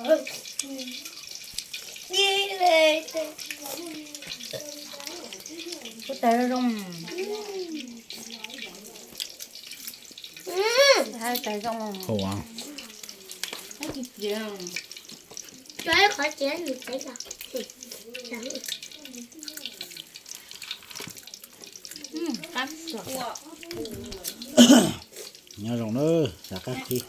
Ua tas zoo. Hau tas zoo. Hau. Qhov tsev nws tsev los. Nyob zoo na, xav qab qhib.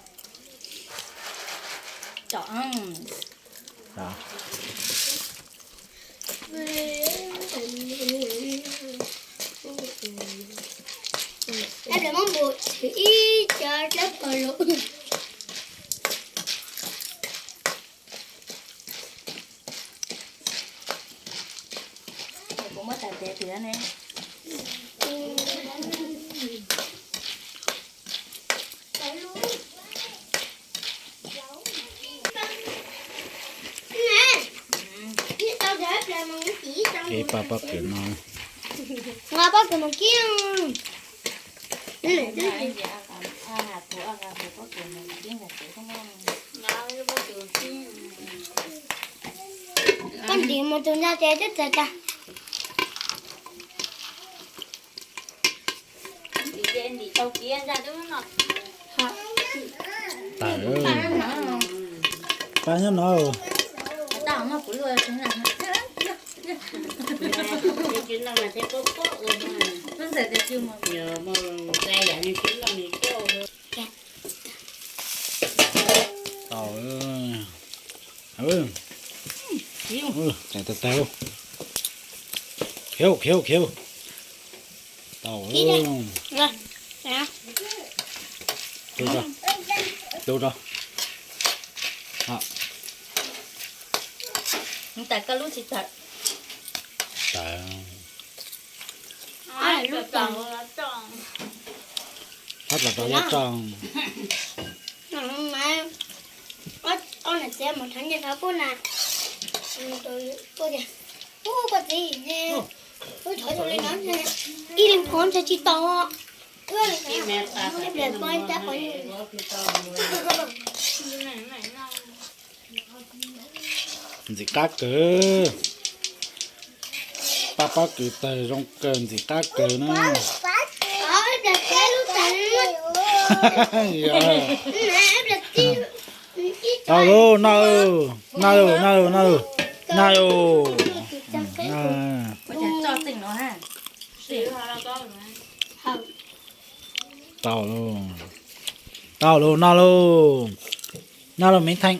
Ib cov dlawb pawg lug. Kuv muab tas tes twg ne? Ib pab pob kws no. Nqa pob kws mus kib. Koj ntim mus tus ntag ces twb txawj tag. Tawm. Pab nyob no. Tau. Tawm tawg tawg. Khiav khiav khiav. Tau. Tus rau. Tus rau. Tawm koj lub tsis tawm. Tawm. Thab los rau lub tso. Ua niam txiv mus thov nyiaj rau kuv na. Kuv tias, ub, koj txiv, kuv thov yus li no, ib leeg thov ntshe tsis tau. Ib pliag poj tab pov. Ntxim qab kawg. Pab pob kws tawg zoo kawg, ntxim qab kawg na. Tau lauj, noj lauj, noj lauj, noj lauj, noj lauj. Tau lauj, tau lauj, noj lauj, noj lauj me theej.